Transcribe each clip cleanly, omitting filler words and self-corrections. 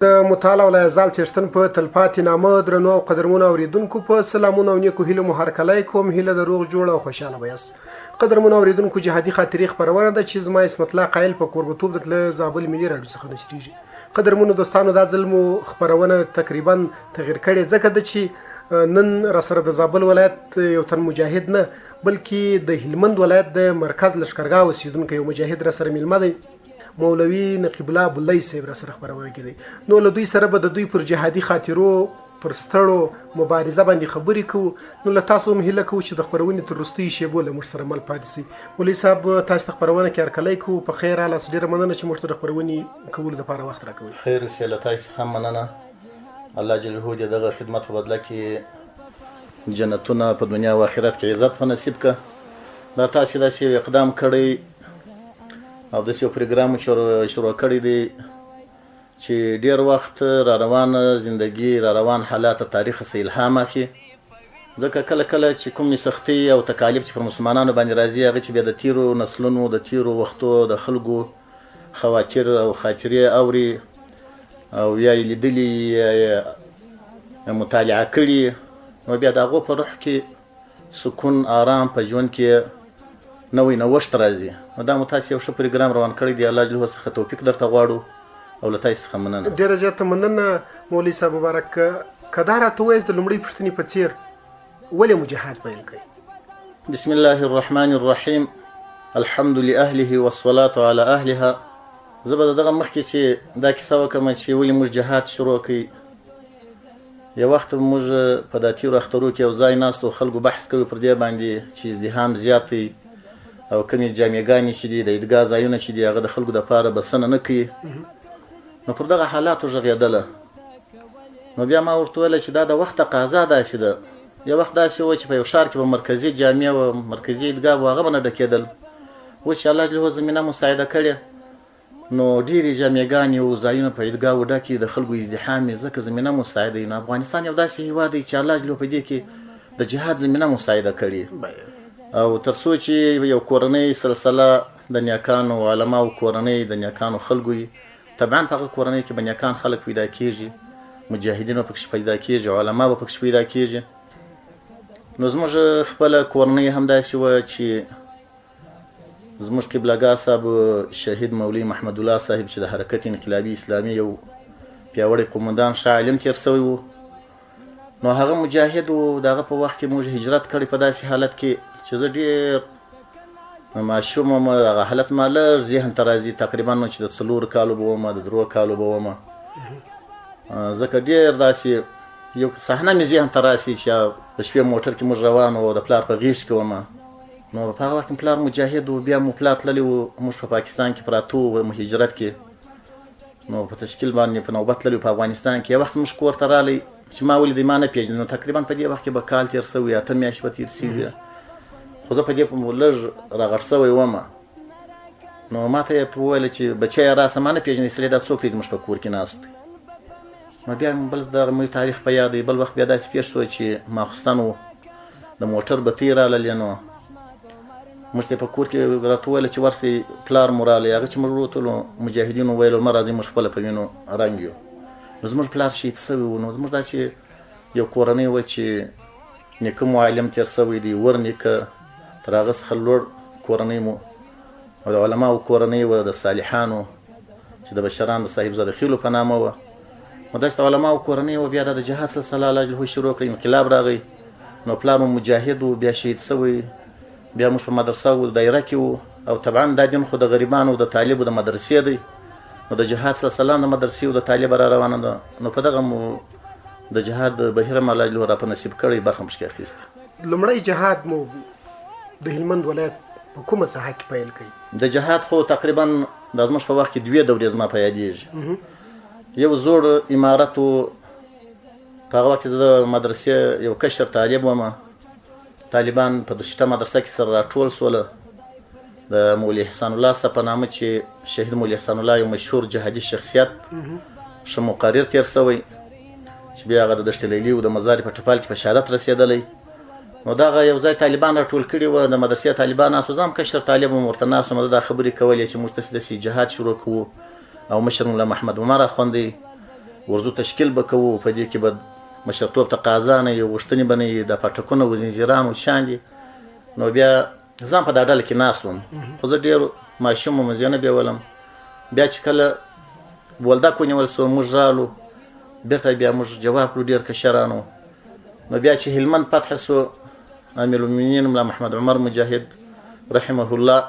د متعال او لایزال څښتن په تلپاتې نامه درنو او قدرمنو اوریدونکو په سلامونو او نیکو هیلو مو هرکلی کوم. هیله د روغ جوړ او خوشحاله به یاست. قدرمنو اوریدونکو، جهادي خاطرې خپرونه ده چې زما عصمت الله قایل په کوربتوب د تله زابل ملي راډیو څخه نشریږي. قدرمنو دوستانو، دا ځل مو خپرونه تقریبا تغیر کړې، ځکه ده چې نن راسره د زابل ولایت یو تن مجاهد نه، بلکې د هلمند ولایت د مرکز لښکرګاه اوسېدونکی یو مجاهد راسره میلمه دی. مولوي نقیب الله بلۍ صاحب را سره خپرونه کې دی. نو له دوی سره به د دوی پر جهادي خاطرو، پر ستړو مبارزه باندې خبرې کوو. نو له تاسو هم هیله کوو چې د خپرونې تر وروستیو شېبو له موږ سره مل پاتې شئ. مولوي صاحب، تاسو ته خپرونه کې هرکلی کوو. په خیر رالاست، ډېره مننه چې موږ ته د خپرونې کولو لپاره وخت راکوئ. خیر اوسې، له تاسو څخه هم مننه. الله جلاله دې دغه خدمت په بدله کې جنتونه په دنیا او آخرت کې عزت په نصیب که. دا تاسو داسې یو اقدام کړی او داسې یو پروګرام شروع کړی دی چې ډیر وخت را روانه زندگی، را روان حالات، تاریخ څخه الهام اخلي. ځکه کله کله چې کومې سختۍ او تکالیف چې پر مسلمانانو باندې راځي، هغه چې بیا د تیرو نسلونو، د تیرو وختو د خلکو خواطر او خاطرې اوري او یا یې لیدلي یا یې مطالعه کړي، نو بیا د هغو په روح کې سکون، آرام، په ژوند کې نوی نوښت راځي. نو دا مو تاسو یو ښه پروګرام روان کړی دی. الله جل څخه توفیق درته غواړو او له تاسو څخه مننه. ډېره زیاته مننه مولوي صاحب مبارک. که دا راته ووایاست، د لومړۍ پوښتنې په څېر، ولې مو جهاد پیل کړی؟ بسم الله الرحمن الرحیم، الحمد لأهله والصلاة على أهلها. زه به دغه مخکې چې دا کیسه وکړم چې ولې موږ جهاد شروع کړي. یو وخت موږ په دا تیرو اخترو کې یو ځای ناست وو، خلکو بحث کوي پر دې باندې چې ازدحام زیات دی او کومې جامعګانې چې دي، د عیدګاه ځایونه چې دي، هغه د خلکو دپاره بسنه نه کوي. نو پر دغه حالاتو غږېدله. نو بیا ما ورته وویل چې دا د وخت تقاضا داسې ده. یو وخت داسې و چې په یو ښار کې به مرکزي جامع وه، مرکزي عیدګاه وه، هغه به نه ډکېدل. اوس چې الله جل زمینه مساعده کړې، نو ډېرې جامعګانې او ځایونه په عیدګاوو ډکې، د خلکو ازدحام یې، ځکه زمینه مساعده. نو افغانستان یو داسې هیواد دی چې الله جل په دې کې د جهاد زمینه مساعده کړې، او تر څو چې یو کورنۍ سلسله د نیکانو علماو کورنۍ، د نیکانو خلکو وي، طبعا په هغه کورنۍ کې به نیکان خلک پیدا کیږي، مجاهدین به پکښې پیدا کیږي، علما به پکښې پیدا کیږي. نو زموږ خپله کورنۍ هم داسې وه چې زموږ قبلهګاه صاحب شهید مولوي محمد الله صاحب، چې د حرکت انقلابي اسلامي یو پیاوړی قومندان، ښه عالم تېر شوی و، نو هغه مجاهد و. د هغه په وخت کې موږ هجرت کړی په داسې حالت کې چې زه ډېر ماشوم وم. هغه حالت ما لږ ذهن ته راځي، تقریبا نو چې د 4 کالو به وم، د 3 کالو به وم، ځکه ډېر داسې یو صحنه مې ذهن ته راسي چې د شپې موټر کې موږ روان وو، د پلار په غېږ کې وم. نو په هغه وخت کې پلار مجاهد و. بیا مو پلار تللی و، موږ په پاکستان کې پراته وو مهاجرت کې، نو په تشکیل باندې په نوبت تللی په افغانستان کې. یو وخت موږ کور ته راغلی چې ما ولید، ما نه پېژني. نو تقریبا په دې وخت کې به کال تېر شوی، 8 میاشتې به تېر شوي وي، خو زه په دې لږ راغټ شوی وم. نو ما ته یې وویل چې بچیه راسه، ما نه پېژني، سړی دا څوک دی زموږ په کور کې ناست دی؟ نو بیا بل دغه مې تاریخ په یاد دی. بل وخت بیا داسې پېښ شو چې ماخوستن و، د موټر بتۍ راللې، نو موږ ته په کور کې راته وویل چې ورسئ، پلار مو راغلی. هغه چې موږ وروتلو، مجاهدینو ویل مه راځئ، موږ خپله په وینو رنګ یو. نو زموږ پلار شهید شوی و. نو زموږ داسې یو کورنۍ وه چې نیکه مو عالم تېر شوی دی، ور نیکه تر هغه څخه لوړ کورنۍ مو او د علماو کورنۍ وه، د صالحانو چې د بشران د صاحبزاده خېلو په نامه وه. نو داسې د علماو کورنۍ وه. بیا د جهاد سلسله الله جل شروع کړه، انقلاب راغی، نو پلار مو مجاهد و، بیا شهید شوی. بیا موږ په مدرسه و دایره کې وو، او طبعا دا دین خو د غریبانو، د طالبو د مدرسې دی، نو د جهاد سلسله د مدرسې او د طالب را روانه ده. نو په دغه مو د جهاد بهیر هم الله جل را په نصیب کړی، برخه مو پکې اخیستې. لومړی جهاد مو د هلمند ولایت په کومه ساحه کې پیل کړ؟ د جهاد خو تقریبا د زموږ په وخت کې دوې دورې زما په یادېږي. یو زوړ امارت و، په هغه وخت کې زه د مدرسې یو کشر طالب وم. طالبان په دوشته مدرسه کې سره راټول شول، د مولوي احسان الله صاحب په نامه، چې شهید مولوي احسان الله یو مشهور جهادي شخصیت، ښه مقرر تېر شوی، چې بیا هغه د دشت لیلي او د مزار په ټپال کې په شهادت رسېدلی. نو دغه یو ځای طالبان راټول کړي وو، د مدرسې طالبان ناست وو، زه هم کشر طالب وم، ورته ناست وم. دا خبرې کولې چې موږ داسې داسې جهاد شروع کوو او مشر ملا محمد عمر اخوند دی. ورځو تشکیل به کوو، په دې کې به مشرتوب تقاضا نه وي، غوښتنې به نه وي، دا پاټکونه و زنځیران و شیان دي. نو بیا ځان په دا ډله کې ناست وم، خو زه ډېر ماشوم وم، زه نه بیولم. بیا چې کله بولدک ونیول سو، موږ رالو بیرته، بیا موږ جواب کړو، ډېر کشران وو. نو بیا چې هلمند فتح سو، امیرالمؤمنین ملا محمد عمر مجاهد رحمه الله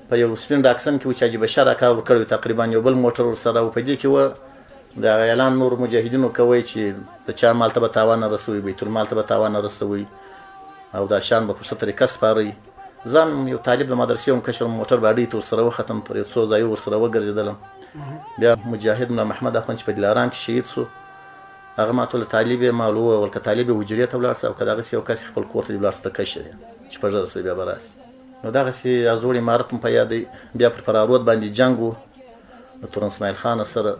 په یو سپین ډاکسن کې و چې حاجي بشر اکا ورکړی و، تقریبا یو بل موټر ورسره و. په دې کې و د هغه اعلان نور مجاهدینو کوی چې د چا مال ته به تاوان نه رسوي، بیت المال ته به تاوان نه رسوي او دا شان به په ښه طریقه سپارئ. ځان یو طالب د مدرسې وم، کشر موټر باډۍ ته ورسره وختم، پر یو څو ځایو ورسره وګرځېدلم. بیا مجاهد ملا محمد اخوند چې په دلارام کې شهید سو، هغه ما ته ویل طالب یې، ما وویل که طالب یې حجرې ته ولاړ سه او که دغسې یو کس خپل کور ته دې ولاړ سه، ته کشر یې چې په ږیره سوی بیا به راسي. نو دغسې زوړ امارت مو په یاد دی. بیا پر فرارود باندې جنګ و د تورن اسماعیل خان سره،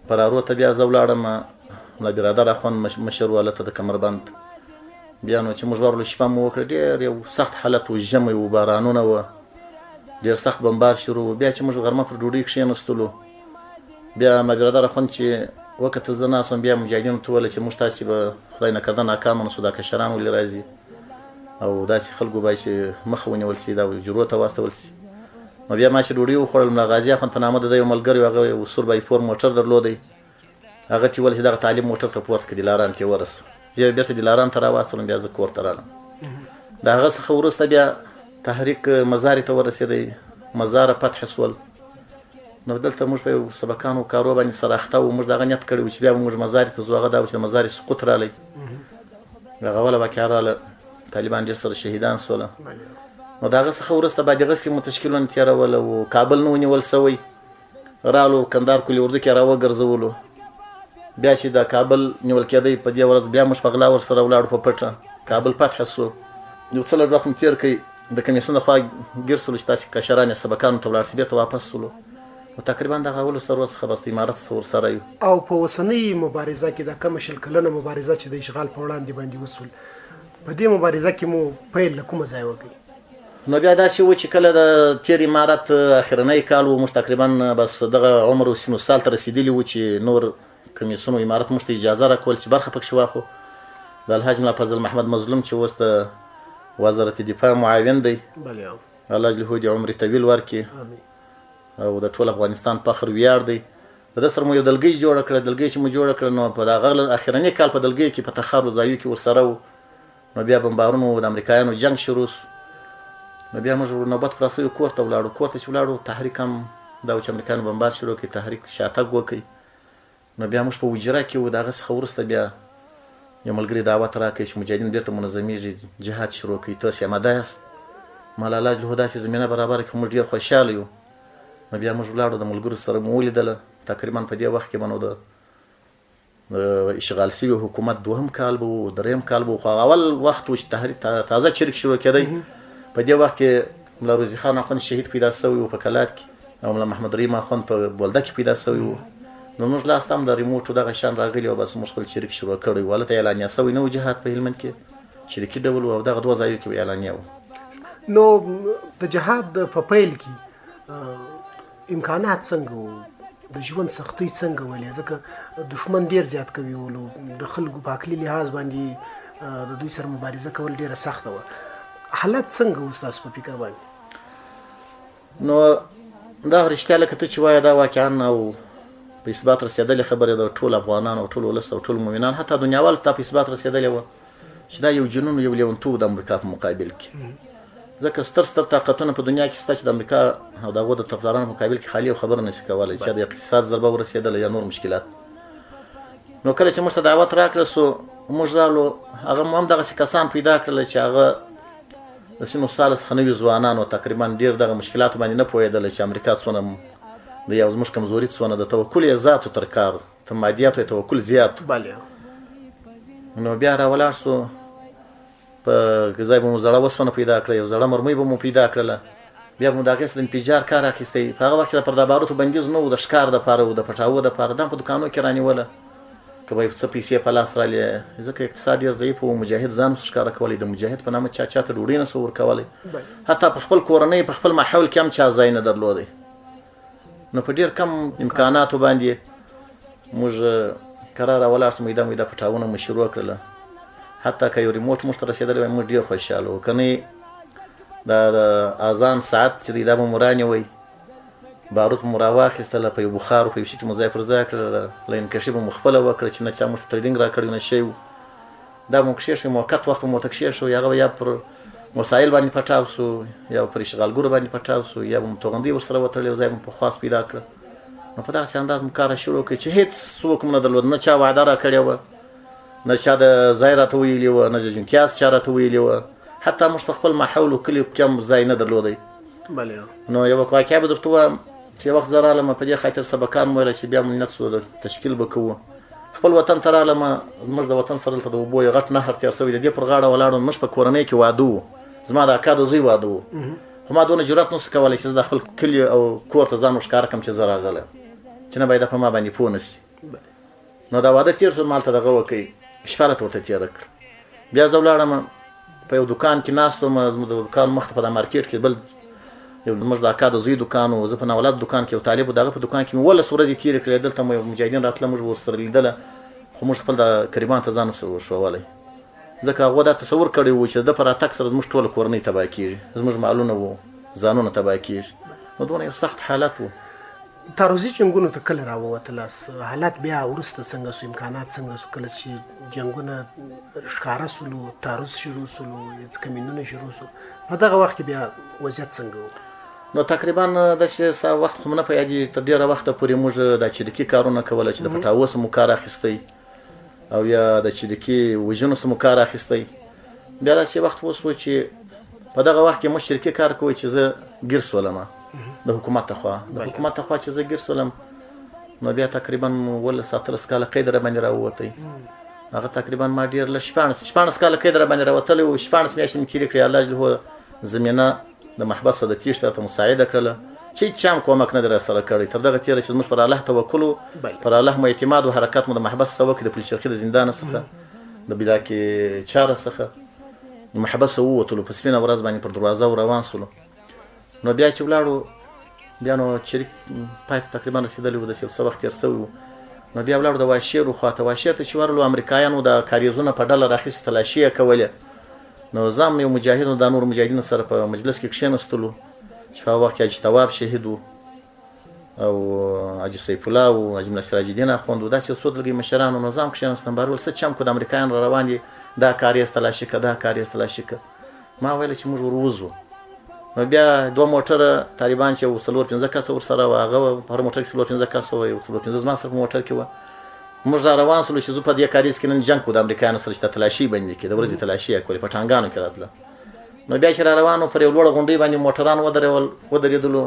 فرارود ته بیا زه ولاړم، ملا برادر اخوند مشر و هلته د کمربند. بیا نو چې موږ ورغلو شپه مو وکړه، ډېر یو سخت حالت و، ژمی و، بارانونه و، ډېر سخت بمبار شروع و. بیا چې موږ غرمه پر ډوډۍ کښېنستلو، بیا ملا برادر اخوند چې وکتل زه ناست وم، بیا مجاهدینو ته وویل چې موږ تاسې به خدای نکرده ناکامه نه سو، دا کشران ولې راځي او داسې خلکو باید چې مخه ونیول سي، دا حجرو ته واستول سي. نو بیا ما چې ډوډۍ وخوړل، ملا غازي اخوند په نامه د ده یو ملګری و، هغه یو سور بای پور موټر درلودی، هغه ته وویل چې دغه طالب موټر ته پورته کړه، دلارام ته یې ورسو. زه یې بېرته دلارام ته راواستلم، بیا زه کور ته رالم. د هغه څخه وروسته بیا تحریک مزارې ته ورسېدی، مزاره فتح سول. نو دلته موږ په یو سبکانو کارو باندې سره اخته وو، موږ دغه نیت کړی و چې بیا به موږ مزارې ته ځو. هغه دا و چې د مزارې سقوط رالی، هغه اوله واقعه راله، طالبان ډېر سره شهیدان سوله. نو د هغه څخه وروسته بادغیس کې مو تشکیلونه تېروله و، کابل نه و نیول سوی، رالو کندهار کلي اردو کې راوګرځولو. بیا چې د کابل نیول کېدی په دې ورځ بیا موږ په غلا ورسره ولاړو په پټه، کابل فتح سو. یو څه لږ وخت مو تېر کړ، د کمیسیون لخوا ګیر سولو چې تاسې کشران یې سبکانو ته ولاړ سئ، بېرته واپس سولو. نو تقریبا دغه اولو سرو څخه بس د امارت څخه ورسره یو. او په اوسنۍ مبارزه کې دا کومه 20 کلنه مبارزه چې د اشغال په وړاندې باندې وسول، په دې مبارزه کې مو پیل له کومه ځایه وکړ؟ نو بیا داسې و چې کله د تېر امارت اخرنی کال و، موږ تقریبا بس دغه عمر او سن و سال ته رسېدلي وو چې نور کمیسیون او امارت موږ ته اجازه راکول چې برخه پکښې واخلو. د الحاج ملا فضل محمد مظلوم چې اوس د وزارت دفاع معاون دی، الله جل دې عمر طویل ورکړي او د ټول افغانستان فخر ویاړ دی، د ده سره مو یو دلګۍ جوړه کړه. دلګۍ چې مو جوړه کړه نو په دغه اخرني کال په دلګۍ کې په تخار ځایو کې ورسره و. نو بیا بمبارونو د امریکایانو جنګ شروع سو. نو بیا موږ نوبت پوره سوی کور ته ولاړو. کور ته چې ولاړو تحریک هم دا و چې امریکایانو بمبار شروع کړي، تحریک شاتګ وکړي. نو بیا موږ په حجره کې وو. د هغه څخه وروسته بیا یو ملګري دعوت راکړ چې مجاهدین بیرته منظمیږي، جهاد شروع کوي، تاسې اماده یاست؟ ما له الله جل داسې زمینه برابره کړه، موږ ډېر خوشحاله یو. نو بیا موږ ولاړو، د ملګرو سره مو ولیدله. تقریبا په دې وخت کې به نو د اشغال شوي حکومت دوهم کال به و، دریم کال به و، خو هغه اول وخت و چې تحریک تازه چرک شروع کېدی. په دې وخت کې ملا روزي خان اخوند شهید پیدا شوی و په کلات کې، او ملا محمد رحیم اخوند په بولدک کې پیدا شوی و. نو موږ لاس ته هم د ریموټو دغه شان راغلي او بس موږ خپل چرک شروع کړی و. هلته اعلانیه شوی نه و جهاد په هلمند کې، چرکي ډول و او دغه دوه ځایو کې به اعلانیه و. نو د جهاد په پیل کې امکانات څنګه وو؟ د ژوند سختۍ څنګه ولې؟ ځکه دښمن ډیر زیات قوي ولو، د خلکو په عقلي لحاظ باندې د دوی سره مبارزه کول ډیره سخته وه. حالت څنګه و ستاسو په فکر باندې؟ نو دا رښتیا لکه ته چې وایې دا واقعا او په اثبات رسېدلې خبرې ده، ټول افغانان او ټول ولس او ټول مؤمنان حتی دنیاوالو ته په اثبات رسېدلې وه چې دا یو جنون یو لیونتوب د امریکا په مقابل کې، ځکه ستر ستر طاقتونه په دنیا کې شته چې د امریکا او د هغو د طرفدارانو په مقابل کې خالي او خبره نشي کولی، چې د اقتصاد ضربه ورسېدله یا نور مشکلات. نو کله چې موږ ته دعوت راکړل سو، موږ رالو، هغه مو هم دغسې کسان پیدا کړل چې هغه د سینو سال څخه نوي ځوانان وو، تقریبا ډېر دغه مشکلاتو باندې نه پوهېدل چې امریکا څونه د یو زموږ کمزوري څونه د توکل یې ذاتو تر کار تر مادیاتو یې توکل زیات. نو بیا راولاړ سو، په ځای به مو زړه وسپنه پیدا کړه، یو زړه مرمۍ به مو پیدا کړله، بیا به مو د هغې څخه د انفجار کار اخیستی. په هغه وخت کې د پرده باروتو بندیز نه و، د ښکار دپاره و، د پټاوو دپاره، دا په دوکانو کې رانیوله که به یې څه پیسې په لاس رالې، ځکه اقتصاد ډېر ضعیف و، مجاهد ځان نسو ښکاره کولی، د مجاهد په نامه چا چاته ډوډۍ نسو ورکولی، حتی په خپل کورنۍ په خپل ماحول کې هم چا ځای نه درلودی. نو په ډېر کم امکاناتو باندې موږ کراره ولاړ شو، میده میده پټاونه مو شروع کړله. حتی که یو ریموټ موږ ته رسېدلی وای، موږ ډېر خوشحاله وو. که نه دا د اذان ساعت چې دی، دا به مو رانیوی، باروت مو راواخیستله، په یو بخار په یو شي کې مو ځای پر ځای کړله، لاین کشي به مو خپله وکړه چې نه چا موږ ته تریډینګ راکړی نه شی وو. دا به مو کښېښوی، موقت وخت به مو ورته کښېښوی، هغه به یا پر وسایل باندې پټاو سو، یا پر اشغالګرو باندې پټاو سو، یا به مو توغندۍ ورسره وتړلې او ځای به مو په خواست پیدا کړه. نو په دغسې انداز مو کار شروع کړ چې هېڅ څوک مو نه درلود، نه چا وعده راکړې وه، نه چا د ځای راته ویلي وه، نه د امتیاز چا راته ویلي وه. حتی موږ په خپل ماحول او کلیو کې هم ځای نه درلودی. نو یوه واقعه به درته ووایم چې یو وخت زه رالم، په دې خاطر سبقان مو ویل چې بیا مو نیت سو د تشکیل به کوو. خپل وطن ته رالم، زموږ د وطن سره دلته د اوبو یو غټ نهر تېر شوی، د دې پر غاړه ولاړ وم. زموږ په کورنۍ کې واده و، زما د اکا د زوی واده و، خو ما دونه جرأت نه شو کولی چې زه د خپل کلي او کور ته ځان ورښکاره کړم چې زه راغلی یم، چې نه باید په ما باندې پوه نه شي. نو دا واده تېر شو، ما هلته دغه وکړ، شپه راته ورته تېره کړه. بیا زه ولاړم په یو دکان کې ناست وم، زموږ د دکان مخته په دا مارکیټ کې بل یو زموږ د اکا د زوی دکان و. زه په ناولاد دکان کې یو طالب و، د هغه په دکان کې مې 17 ورځې تېرې کړې. دلته مو یو مجاهدین راتله، موږ ورسره لیدله، خو موږ خپل د کریبان ته ځان ورښوولی، ځکه هغو دا تصور کړی و چې د ده په راتګ سره زموږ ټوله کورنۍ تباه کېږي، زموږ مالونه و ځانونه تباه کېږي. نو دونه یو سخت حالت و. تعرضي جنګونو ته کله راووتلاست؟ حالت بیا وروسته څنګه سو، امکانات څنګه سو؟ کله چې جنګونه ښکاره سولو، تعرض شروع سولو، کمینونه شروع سو، په دغه وخت کې بیا وضعیت څنګه و؟ نو تقریبا داسې څه وخت خو مې نه په یادېږي، تر ډېره وخته پورې موږ دا چریکي کارونه کوله چې د پټاوو څخه مو کار اخیستی او یا د چریکي وژنو څخه مو کار اخیستی. بیا داسې وخت وسو چې په دغه وخت کې موږ چریکي کار کوی چې زه ګیر سولم د حکومت خوا، د حکومت خوا چې زه ګیر سولم، نو بیا تقریبا 17 18 کاله قید را باندې راووتی. هغه تقریبا ما ډېر لږ 16 کاله قید را باندې راوتلی و، 16 میاشتې مې تېرې کړې. الله جل زمینه د محبس د تېښتې راته مساعده کړله چې هېچا هم کومک نه دی راسره کړی. تر دغه تېره چې زموږ پر الله توکل و، پر الله مو اعتماد و، حرکت مو د محبس څخه وکړ، د پل چرخي د زندان څخه، د بلاکې چاره څخه محبس ووتلو، په سپینه ورځ باندې پر دروازه روان سولو. نو بیا چې ولاړو، بیا نو چریک پای ته تقریبا رسېدلی و، داسې یو څه وخت تېر شوی و. نو بیا ولاړو د واشېرو خواته. واشېر ته چې ورغلو، امریکایانو د کاریزونه په ډله راخیستو، تلاشي یې کولې. نو زه هم یو مجاهد دا نور مجاهدینو سره په مجلس کې کښېنستلو چې په هغه وخت کې حاجي تواب شهید و او حاجي سیف الله و، حاجي ملا سراج الدین اخوند و، داسې یو څو دلګۍ مشرانو. نو زه هم کښېناستم، بهر ول څه چم کو، د امریکایان را روان دي، دا کاریز تلاشي که، دا کاریز تلاشي که. ما ویل چې موږ ور وځو. نو بیا دوه موټره طالبان چې یو څلور پنځه کسه ورسره وه، هغه په هر موټر کې څلور پنځه کسه وه، یو څلور پنځه زما سره په موټر کې وه. موږ را روان شولو چې ځو په دې کاریز کې نن جنګ کوو د امریکایانو سره چې د تلاشي بندي کړي، د ورځې تلاشي یې کولې، په ټانګانو کې راتله. نو بیا چې را روان وو، پر یو لوړه غونډۍ باندې موټران ودرول، ودرېدلو.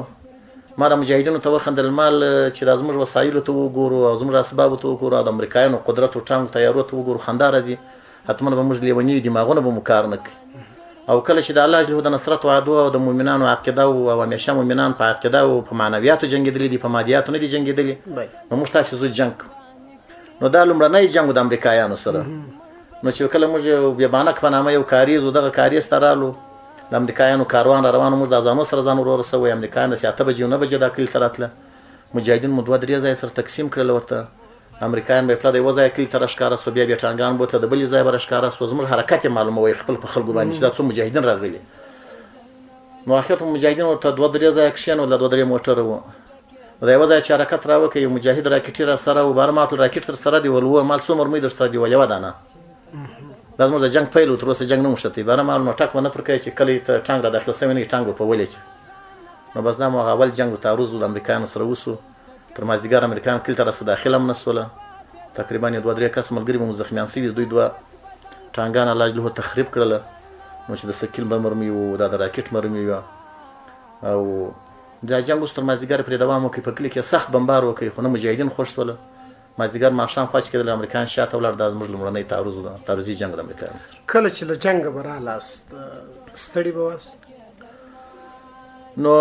ما د مجاهدینو ته وخندل، مال چې دا زموږ وسایلو ته وګورو او زموږ اسبابو ته وګورو او د امریکایانو قدرت او ټانګ تیارو ته وګورو، خندا راځي، حتما به موږ لیوني یو، دماغونه به مو کار نه کوي. او کله چې د الله جل د نصرت وعدو او د مؤمنانو عقیده او همیشه مؤمنان په عقیده او په معنویاتو جنګېدلي دي، په مادیاتو نه دي جنګېدلي، نو موږ تاسې ځو جنګ کوو. نو دا لومړنی جنګ و د امریکایانو سره. نو چې کله موږ یو بیبانک په نامه یو کاریز و، دغه کاریز ته رالو، د امریکایانو کاروان را روان و، موږ د ځانو سره ځان ور ورسوی. امریکایان داسې 8 بجې 9 بجې دا کلي ته راتله. مجاهدین مو دوه درې ځایه سره تقسیم کړل ورته. امریکایان به یې پله د یوه ځایه کلي ته راښکاره سو، بیا بیا ټانګان بوتله د بلې ځایه به راښکاره سو. زموږ حرکت یې معلوموی خپل په خلکو باندې چې دا څو مجاهدین راغلي. نو اخر ته مجاهدین ورته دوه درې ځایه کښېنول، دا دوه درې موټره وو. د یوه ځایه چې حرکت راوکړ، یو مجاهد راکټي راسره و، باره ما ورته راکټ در سره دی، ول وه مال څو مرمۍ در سره دی، ول یوه دانه. دا زموږ د جنګ پیل و، تر اوسه جنګ نه مو ښتلی. باره ما نو ټک ونه پر کوي چې کلی ته ټانګ را داخل سوی نه وي، ټانګ به په ولې. نو بس دا مو هغه اول جنګ د تعرض و د امریکایانو سره وسو. تر مازدیګر امریکایان کلي ته راسره داخل هم نه سوله. تقریبا یو دوه درې کس ملګري به مو زخمیان سوي، دوی دوه ټانګان الله جل تخریب کړله. نو چې د سکیل به مرمۍ وو، دا د راکټ مرمۍ وه. او دا جنګ اوس تر مازدیګر پرې دوام وکړي، په کلي کې سخت بمبار وکړي، خو نه مجاهدین خوښ سوله. مازدیګر ماښام خوا چې کېدل، امریکایان شاته ولاړ. دا زموږ لومړنی تعرض و، تعرضي جنګ د امریکایانو سره. کله چې له جنګه به رالاست، ستړي به واست؟ نو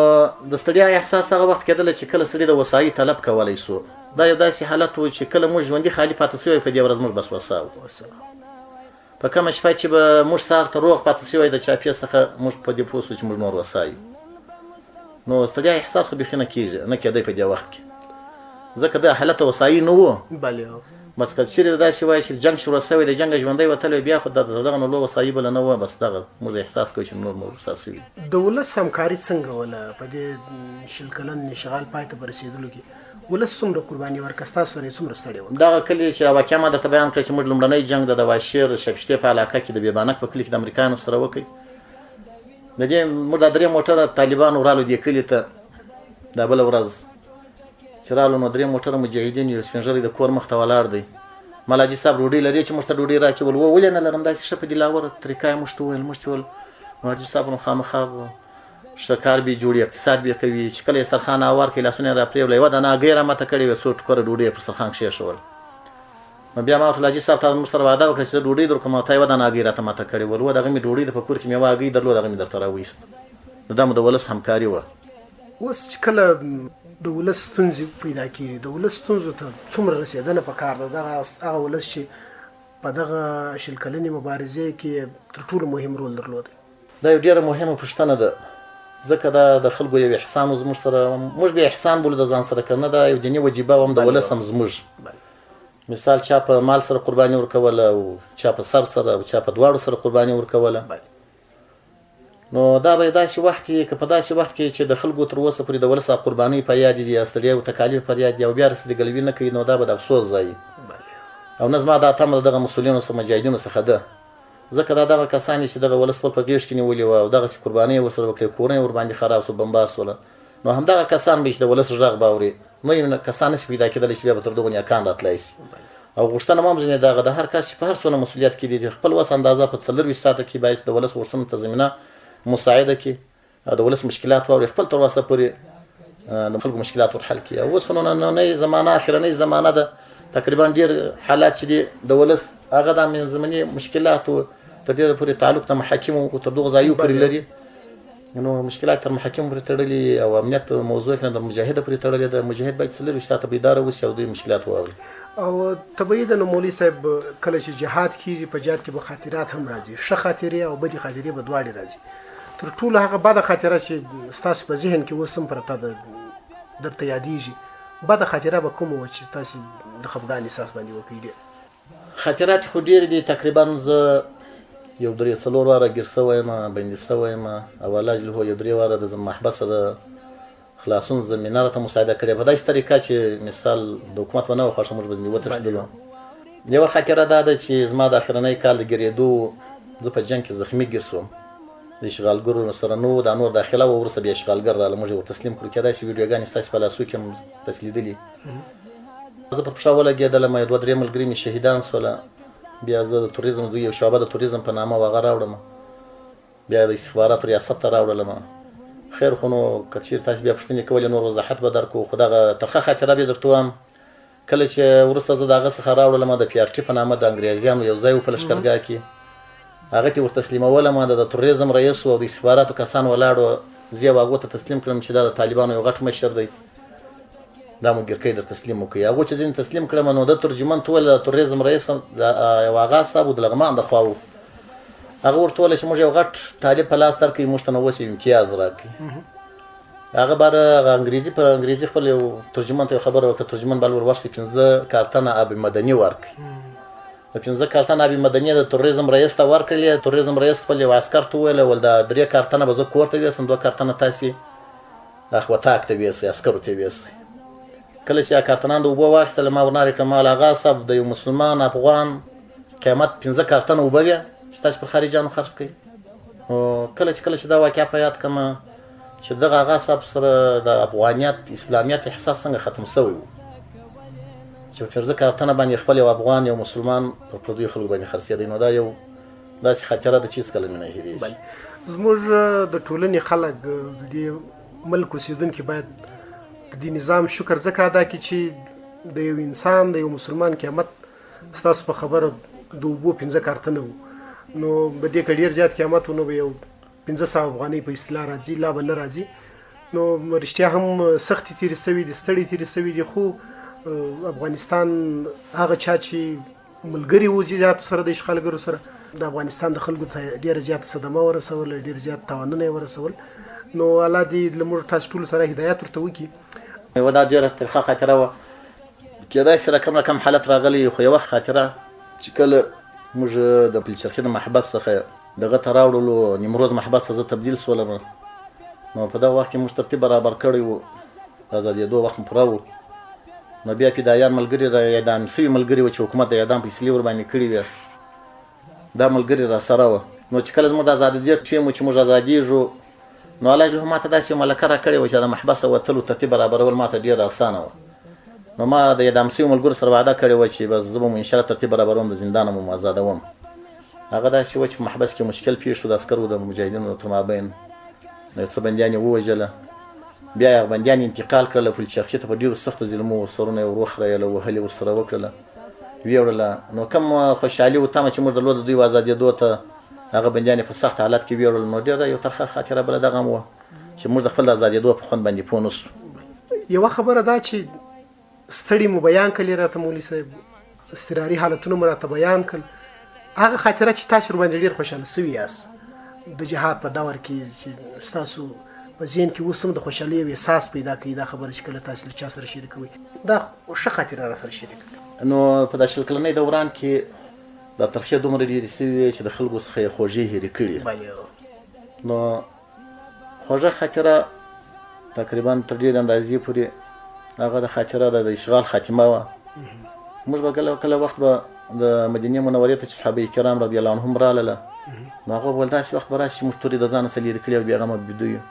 د ستړیا احساس هغه وخت کېدله چې کله سړي د وسایي طلب کولی سو. دا یو داسې حالت و چې کله موږ ژوندي خالي پاتې سوی، په دې ورځ موږ بس وسا وو. په کومه شپه چې به موږ سهار ته روغ پاتې سوی د چاپې څخه، موږ په دې پوه سو چې موږ نور وسا یو. نو ستړیا احساس خو بیخي نه کېږي، نه کېدی په دې وخت کې. ځکه د حالت وسایي نه وو. بله. بس که چیرې داسې وای چې جنګ شروع شوی دی، جنګ ژوندی وتلی، بیا خو دغه نو لو وسایي بله نه وه، بس دغه موږ احساس کوو چې نور نور رسا شوي. د ولس همکاري څنګه وله په دې 20 کلن اشغال پای ته په رسېدلو کې؟ ولس څومره قرباني ورکړه، ستاسو سره یې څومره ستړې وکړه؟ دغه کلي چې واقعا ما درته بیان کړه چې موږ لومړنی جنګ د دواشیر د شپشتې په علاقه کې د بیبانک په کلي کې د امریکایانو سره وکړ. د دې موږ دا درې موټره طالبانو رالو دې کلي ته، دا بله ورځ چې رالو نو درې موټره مجاهدین یو سپین ږیری د کور مخ ته ولاړ دی. مال حاجي صاحب ډوډۍ لرې چې موږ ته ډوډۍ راکړي؟ ول ولې نه لرم، داسې ښه په دلاوره طریقه یې موږ ته وویل. موږ چې ول نو حاجي صاحب نو خامخا ښه کار به جوړي، اقتصاد به کوي. چې کله یې سرخان هوار کړ، لاسونه یې راپرېوله، یوه دانه هګۍ یې راماته کړې وې، څو ټوکره ډوډۍ یې پر سرخان کښېښوله. نو بیا ما ورته حاجي صاحب تا موږ سره وعده وکړه چې زه ډوډۍ درکوم او تا یوه دانه هګۍ راته ماته کړې. ول دغه مې ډوډۍ ده، په کور کې مې یوه هګۍ درلوده، هغه مې درته راویست. نو دا مو د ولس همکاري وه. اوس چې کله د ولس ستونزې پیدا کیږي، د ولس ستونزو ته څومره رسېدنه په کار ده؟ دغه هغه ولس چې په دغه 20 کلنې مبارزې کې تر ټولو مهم رول درلود. دا یو ډېره مهمه پوښتنه ده، ځکه دا د خلکو یو احسان و زموږ سره، موږ به احسان بولو د ځان سره، که نه دا یو دیني وجیبه وه هم د ولس هم زموږ. مثال چا په مال سره قرباني ورکوله او چا په سر سره او چا په دواړو سره قرباني ورکوله. نو دا به داسې وخت وي که په داسې وخت کې چې د خلکو تر اوسه پورې د ولس قربانۍ په یاد دي، ستړیا او تکالیف پر یاد دي او بیا رسیدګلوي نه کوي، نو دا به د افسوس ځای. او نه زما دا تمه د دغه مسؤلینو څخه مجاهدینو څخه ده، ځکه دا دغه کسان دي چې دغه ولس خپل په غېږ کې نیولي وه او دغسې قربانۍ یې ورسره وکړې، کورونه یې ورباندې خراب شول، بمبار شوله. نو همدغه کسان به چې د ولس غږ به اوري، نوي کسان نه شي پیدا کېدلی چې بیا به تر دغو نیکان راتلای شي. او غوښتنه مو هم ځینې دغه د هر کس چې په هر څونه مسؤلیت کې دي، خپل وس اندازه په 24 ساعته کې باید د ولس غوښتنو ته زمینه مساعده کړي او د ولس مشکلات واوري، خپل تر وسه پورې د خلکو مشکلات ور حل کړي. او اوس خو نو نننۍ زمانه اخرنۍ زمانه ده، تقریبا ډېر حالات چې دي د ولس هغه د زمانې مشکلاتو تر ډېره پورې تعلق د محاکمو تر دغو ځایو پورې لري. نو مشکلات تر محاکمو پورې تړلي او امنیت موضوع کې د مجاهد پورې تړلې ده. مجاهد باید 24 ساعته بیداره اوسي او دوی مشکلات واوري. او طبیعي ده نو مولوي صاحب کله چې جهاد کیږي، په جهاد کې به خاطرات هم راځي، ښه خاطرې او بدې خاطرې به دواړې راځي. تر ټولو هغه بده خاطره چې ستاسو په ذهن کې اوس هم پرته ده، درته یادېږي، بده خاطره به کومه وه چې تاسې د خفګان احساس باندې وکړئ؟ ډېر خاطرات خو ډېر دي. تقریبا زه یو 3-4 واره ګیر شوی یم، بندي شوی یم او الله جل یو 3 واره د زما محبسه د خلاصون زمینه راته مساعده کړې، په داسې طریقه چې مثال د حکومت به نه وه خوښه، موږ به ځینې وتښتېدلو. یوه خاطره دا ده چې زما د اخرنی کال د ګیرېدو، زه په جنګ کې زخمي ګیر شوم، د اشغالګرو سره نو دا نور داخله وه، وروسته بیا اشغالګر راغله، موږ یې ور تسلیم کړو. کېدای شي ویډیوګانې ستاسې په لاسو کې هم تاسې لیدلي. زه پر پښه ولګېدلم، یو 2-3 ملګري مې شهیدان شوله. بیا زه د توریزم دوی یو شعبه د توریزم په نامه وه، هغه راوړم، بیا د استخباراتو ریاست ته راوړلم. خیر خو نو که چیرې تاسې بیا پوښتنې کولې نور وضاحت به درکړو، خو دغه ترخه خاطره به درته ووایم. کله چې وروسته زه د هغه څخه راوړلم، د پي ار ټي په نامه د انګریزیانو یو ځای و په لښکرګاه کې، هغه ته ورتسلیمولم. د تروریزم رئیس و او د استخباراتو کسان ولاړ وو، زه یې هغو ته تسلیم کړم چې دا د طالبانو یو غټ مشر دی، دا مو ګیرکی در تسلیم وکړي. هغو چې ځینې تسلیم کړم نو د ترجمان ته وویل، د تروریزم رئیس د یو اغا صاحب و د لغمان د خوا و، هغه ورته وویل چې موږ یو غټ طالب په لاس درکړئ، موږ ته نو اوس یو امتیاز راکړئ. هغه باره هغه انګریزي په انګریزي خپل یو ترجمان ته یو خبره وکړه، ترجمان بل ور ورسي 5 کارتنه آب مدني ورکړي. د 5 کارتنه آب مدني د تروریزم رئیس ته ورکړلې. تروریزم رئیس خپل یو عسکر ته وویل، ول دا 3 کارتنه به زه کور ته ویسم، 2 کارتنه تاسې وطاق ته ویسئ، عسکرو ته ویسئ. کله چې کارتنان د اوبو واخیستله، ما ورنارې کړه، ما ویل اغا صاحب د یو مسلمان افغان قیمت 5 کارتنه اوبه وې چې تاسې پر خارجیانو خرڅ کړئ. نو کله چې دا واقعه په یاد کړم چې دغه اغا صاحب سره د افغانیت اسلامیت احساس څنګه ختم شوی و چې په 5 کارتنه باندې خپل یو افغان یو مسلمان پر پردیو خلکو باندې خرڅېدی. نو دا یو داسې خاطره ده چې هېڅکله مې نه هېرېږي. زموږ د ټولنې خلک، د دې ملک اوسېدونکي باید د دې نظام شکر ځکه ادا کړي چې د یو انسان، د یو مسلمان قیمت ستاسو په خبره د اوبو 5 کارتنه و، نو به دې که ډېر زیات قیمت و نو به یو 500 افغانۍ په اصطلاح راځي، لا به نه راځي. نو رښتیا هم سختې تېرې سوي دي، ستړې تېرې سوي دي، خو افغانستان هغه چا چې ملګري وو زیاتو سره د اشغالګرو سره، د افغانستان د خلکو ته ډېره زیاته صدمه ورسوله، ډېر زیات تاوانونه یې ورسول. نو الله دې له موږ تاسو ټولو سره هدایت ورته وکړي. یوه دا ډېره ترخه خاطره وه. کېدای شي رقم رقم حالت راغلی، خو یوه خاطره چې کله موږ د پلچرخي د محبس څخه دغه ته راوړلو، نیمروز محبس ته زه تبدیل سولم، نو په دغه وخت کې موږ ترتیب برابر کړی و، د ازادېدو وخت مو پوره و. نو بیا فدایان ملګري را اعدام سوي ملګري وه چې حکومت د اعدام فیصلې ورباندې کړې وې، دا ملګري را سره وه. نو چې کله زموږ د ازادېدو ټیم و چې موږ ازادېږو، نو الله جل ماته داسې یو ملکه راکړې وه چې د محبسه وتلو ترتیب برابرول ماته ډېر اسانه وه. نو ما د اعدام سوي ملګرو سره وعده کړې وه چې بس زه به مو انشاءالله ترتیب برابروم، د زندانه مو ازادوم. هغه داسې وه چې په محبس کې مشکل پېښ شو د عسکرو د مجاهدینو تر مابین، یو څه بندیان یې ووژله، بیا یې هغه بندیان انتقال کړله پلچرخي ته، په ډېرو سختو ظلمو سرونه یې ور وخریله، وهلې ورسره وکړله، ویوړله. نو کوم خوشحالي و تمه چې موږ درلوده دوی و ازادېدو ته، هغه بندیان یې په سخت حالت کې ویوړل. نو ډېره یو ترخه خاطره بله دغه هم وه چې موږ د خپل د ازادېدو په خوند باندې پوه نه شو. یوه خبره دا چې ستړي مو بیان کړلې راته مولوي صاحب، اضطراري حالتونه مو راته بیان کړل، هغه خاطره چې تاسو ورباندې ډېر خوشحاله سوي یاست د جهاد په دور کې، چې ستاسو په ذهن کې اوس هم د خوشحالۍ یو احساس پیدا کوي، دا خبره چې کله تاسو له چا سره شریکوئ، دا ښه خاطره را سره شریکه کړئ. نو په دا 20 کلنۍ دوران کې دا ترخې دومره ډېرې سوي وې چې د خلکو څخه یې خوږې هېرې کړي. نو خوږه خاطره تقریبا تر ډېرې اندازې پورې هغه د خاطره د اشغال خاتمه وه. موږ به کله کله وخت به د مدینې منورې ته چې صحابه کرام رضی الله عنهم رالله، نو هغه به ویل داسې وخت به راشي چې موږ تورې د ځانه څخه لیرې کړي او بېغمه به بیده یو،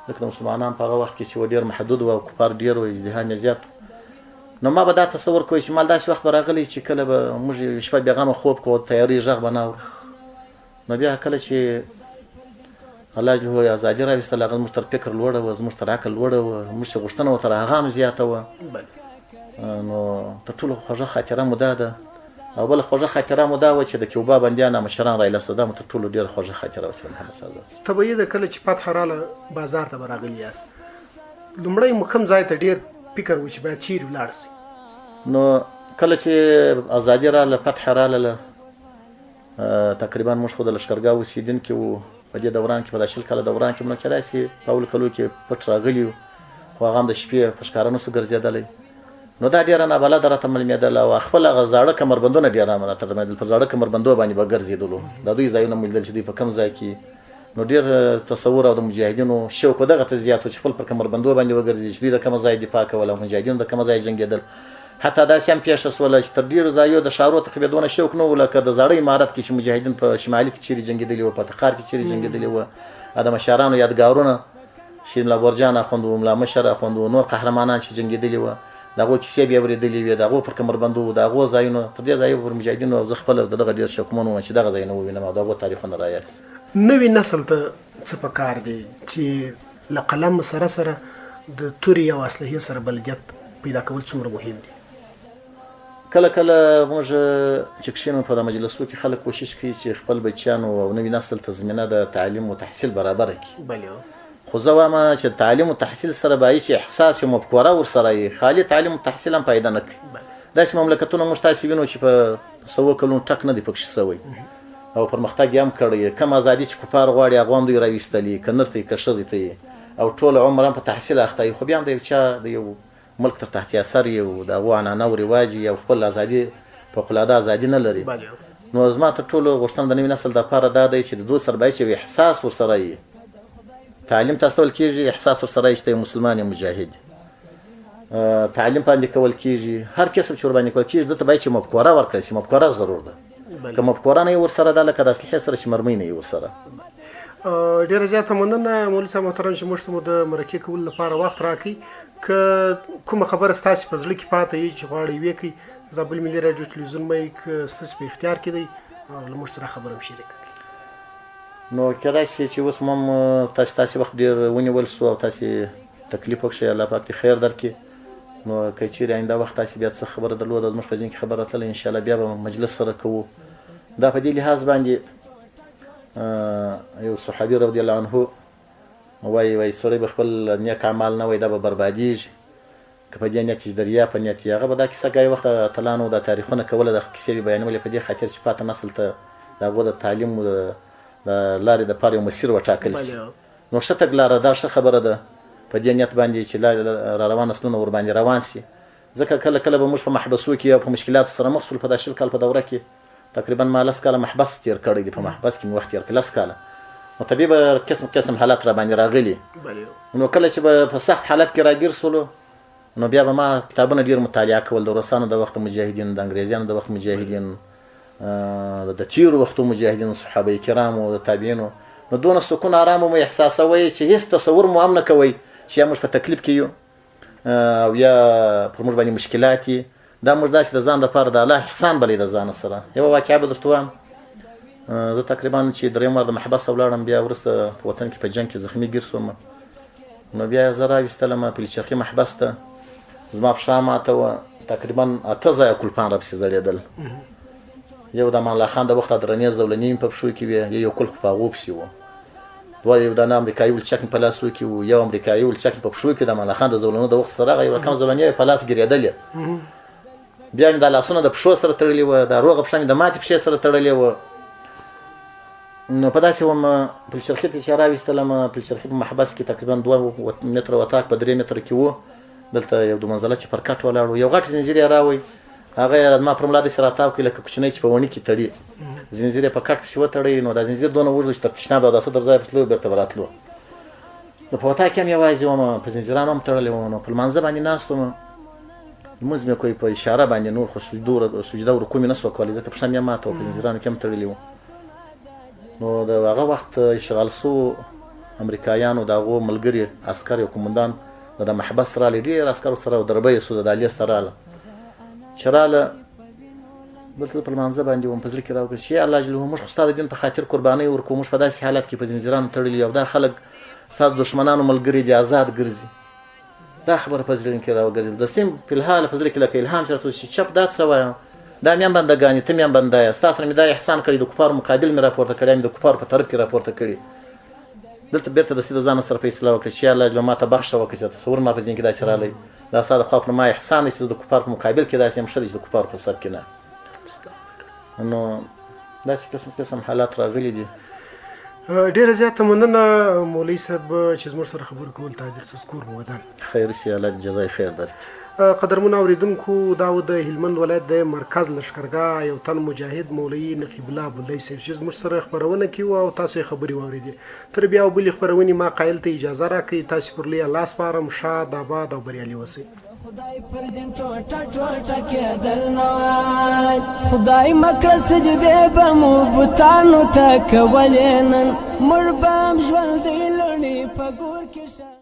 ځکه د مسلمانان په هغه وخت کې چې و ډېر محدود وه او کفار ډېر وه، ازدحام یې زیات و. نو ما به دا تصور کوی چې مال داسې وخت به راغلی چې کله به موږ یوه شپه بېغمه خوب کوو، د تیارې غږ به نه اورو. نو بیا کله چې الله جل جلاله ازادي راوستله، هغه زموږ تر فکر لوړه وه، زموږ تر عقل لوړه وه، موږ چې غوښتنه وه تر هغه هم زیاته وه. نو تر ټولو خوږه خاطره مو دا ده. او بله خوږه خاطره مو دا وه چې د کیوبا بندیان مشران را ایله، دا مو تر ټولو ډېره خوږه خاطره وه چې د محمد آزاد شو. طبیعي ده کله چې فتح راله بازار ته به راغلي یاست، لومړی مو کوم ځای ته ډېر فکر و چې باید چیرې ولاړ شئ؟ نو کله چې ازادي راله، فتح رالله، تقریبا موږ خو د لښکرګاه اوسېدونکي وو په دې دوران کې، په دا 20 کاله دوران کې موږ کېدای شي په اولو کلو کې پټ راغلي یو، خو هغه هم د شپې په ښکاره نه شو ګرځېدلی. نو دا ډېره نابلده راته معلومېدله او خپل هغه زاړه کمربندونه ډېر راته معلومېدل، په زاړه کمربندو باندې به ګرځېدلو، د دوی ځایونه مو لیدل چې دوی په کوم ځای کې. نو ډېر تصور او د مجاهدینو شوق په دغه ته زیات و چې خپل پر کمربندو باندې وګرځي چې دوی د کومه ځای دفاع کوله او مجاهدینو د کومه ځای جنګېدل. حتی داسې هم پېښه شوله چې تر ډېرو ځایو د ښارو ته خو بیا دونه شوق نه و لکه د زاړه امارت کې چې مجاهدین په شمالي کې چیرې جنګېدلي وو، په تخار کې چیرې جنګېدلي وو، د مشرانو یادګارونه چې ملا بورجان اخوند و، ملا مشر اخوند و، نور قهرمانان چې جنګېدلي وو، د هغو کیسې بیا اورېدلې وې، د هغو پر کمربندو و، د هغو ځایونو تر دې ځایه پر مجاهدینو او زه خپله د دغه ډېر شوقمن وم چې دغه ځایونه ووینم او د هغو تاریخونه را یاد شي. نوي نسل ته څه په کار دي چې له قلم سره سره د تورې او اسلحې سره بلدیت پیدا کول څومره مهم دي؟ کله کله موږ چې کښېنو په دا مجلسو کې خلک کوشش کوي چې خپل بچیانو او نوي نسل ته زمینه د تعلیم او تحصیل برابره کړي. خو زه وایم چې تعلیم او تحصیل سره باید چې احساس او مفکوره ورسره وي، خالي تعلیم او تحصیل هم پیدا نه کوي. داسې مملکتونه موږ تاسې وینو چې په سوو کلونو ټک نه دی پکښې سوی او پرمختګ یې هم کړی، کوم ازادي چې کفار غواړي هغه هم دوی راویستلي، که نر ته که ښځې ته، او ټول عمر هم په تحصیل اخته وي، خو بیا هم د یو چا د یو ملک تر تحت اثر یې او د هغو عنعنه او رواج یې او خپل ازادي فوقالعاده ازادي نه لري. نو زما تر ټولو غوښتنه د نوي نسل دپاره دا دی چې د دوی سره باید چې یو احساس ورسره وي، تعلیم ته استول کېږي، احساس ورسره وي چې ته یو مسلمان یې، مجاهد، تعلیم باندې کول کېږي، هر کسب چې ورباندې کول کېږي، ده ته باید چې مفکوره ورکړل شي، مفکوره ضرور ده. که مفکوره نه وي ورسره، ده لکه د اسلحې سره چې مرمۍ نه وي ورسره. ډېره زیاته مننه مولوي صاحب محترم چې موږ ته مو د مرکې کولو لپاره وخت راکړئ. که کومه خبره ستاسې په زړه کې پاته وي چې غواړئ ویې کړئ، زابل ملي راډیو تلویزیون مایک ستاسې په اختیار کې دی او له موږ سره خبره هم شریکه کړئ. نو کېدای شي چې اوس هم تاسې وخت ډېر ونیول شو او تاسې تکلیف وکړئ، الله پاک دې خیر درکړي. نو که چیرې آینده وخت تاسې بیا څه خبره درلوده زموږ په ذهن کې خبره راتلله، انشاءالله بیا به مجلس سره کوو. دا په دې لحاظ باندې یو صحابي رضی الله عنه وایي، وایي سړی به خپل نیک اعمال نه وایي دا به بربادېږي که په دې نیت چې د ریا په نیت وي. هغه به دا کیسه ګای وخت اتلانو دا تاریخونه کوله، دا کیسې به بیانولې په دې خاطر چې پاته نسل ته د هغو د تعلیم د لارې دپاره یو مسیر وټاکل شي. نو ښه تګلاره دا ښه خبره ده په دې نیت باندې چې لارې را روان نسلونه ورباندې روان شي. ځکه کله کله به موږ په محبسو کې او په مشکلاتو سره مخ شول په دا 20 کال په دوره کې تقریبا ما لس کاله محبس تیر کړی دی، په محبس کې مې وخت تیر کړی لس کاله، نو طبیعي به قسم قسم حالت را باندې راغلي. نو کله چې به په سخت حالت کې راګیر شولو نو بیا به ما کتابونه ډیر مطالعه کول، د روسانو د وخت مجاهدینو، د انګریزانو د وخت مجاهدینو، د تیرو وختو مجاهدینو، صحابه کرامو، د تابعینو. نو دونه سکون آرام مو احساسوي چې هیڅ تصور مو هم نه کوئ چې یا موږ په تکلیف کې یو او یا پر موږ باندې مشکلات دي. دا موږ داسې د ځان دپاره د الله احسان بلی د ځانه سره. یوه واقعه به درته ووایم. زه تقریبا چې دریم وار د محبسه ولاړم، بیا وروسته په وطن کې په جنګ کې زخمي ګیر شوم. نو بیا زه راویستلم پلچرخي محبس ته، زما پښه ماته وه، تقریبا 8 ځایه کلپان راپسې ځړېدل. یو د امان الله خان د وخت درنې زولنې مې په پښو کې وې، یو کلف په هغو پسې و، دوه یو دانه امریکایي ولچک مې په لاسو کې و، یو امریکایي ولچک مې په پښو کې د امان الله خان د زولنو د وخت سره راغی، یو رقم زولنې یې په لاس ګرېدلې. بیا مې دا لاسونه د پښو سره تړلي وه، دا روغه پښه مې د ماتې پښې سره تړلې وه. نو په داسې وم پلچرخي ته چې راویستلم، پلچرخي په محبس کې تقریبا 2 متره وطاق په 3 متره کې و، دلته یو دوه منزله چپرکټ ولاړ و، یو غټ زنځیر یې راوی، هغه یې زما پر ملا داسې راتاو کړ لکه کوچنی چې په وڼي کې تړي، زنځیر یې په کټ پسې وتړی. نو دا زنځیر دونه اوږد چې تر تشناب او اوداسه تر ځایه پسې تلو بېرته به راتلو. نو په وطاق کې هم یوازې وم، په زنځیرانو هم تړلی وم. نو په لمانځه باندې ناست وم، لمونځ مې کوی په اشاره باندې، نور خو سجده او رکوع مې نه شوه کولی ځکه پښه مې ماته وه، په زنځیرانو کې هم تړلي وو. نو د هغه وخت اشغال شوو امریکایانو د هغو ملګري عسکر یو قومندان د محبس رالی، ډېر عسکر ورسره او دربه یې سو، د دهلیز ته راله. چې راله دلته په لمانځه باندې وم، په زړه کې راوکړل چې یا الله جل موږ خو ستا د دین په خاطر قربانۍ ورکوو، موږ په داسې حالت کې په زنځیرانو تړلي او دا خلک ستا د دښمنانو ملګري دي، ازاد ګرځي. دا خبره په زړه کې راوګرځېده، دستي مې په الحال په زړه کې لکه الهام چې راته چې چپ دا څه وایم، دا مې هم بندګان دي، ته مې هم بنده یې، ستا سره مې دا احسان کړی، د کفارو مقابل مې راپورته کړی، مې د کفارو په طرف کې راپورته کړي. دلته بېرته دستي د ځانه سره فیصله وکړه چې یا الله جل ما ته بخښه وکړه چې تصور ما په ذهن کې داسې راغلی، دا ستا د خوا پر ما احسان دی چې زه د کفارو په مقابل کې داسې یم، ښه دی چې د کفارو په سر کې نه. نو داسې قسم قسم حالات راغلي دي. ډېره زیاته مننه مولوي صاحب چې زموږ سره خبرو کول ته حاضر شوست، کور مو ودان. خیر شي، الله دې جزای خیر درکړي. قدرمنو اوریدونکو، دا و د هلمند ولایت د مرکز لښکرګاه یو تن مجاهد مولوي نقیب الله بولدی صاحب چې زموږ سره خپرونه کې و او تاسو یې خبرې واورېدې. تر بیا او بلې خپرونې ما قایل ته اجازه راکړئ، تاسې پر لوی الله سپارم. ښاد، آباد او بریالي اوسئ. خدای پر دین ټوټه ټوټه کېدل نه وای، خدای مکړه سجدې به مو بتانو ته کولې، نن موږ به هم ژوندۍ لوڼې په ګور کې.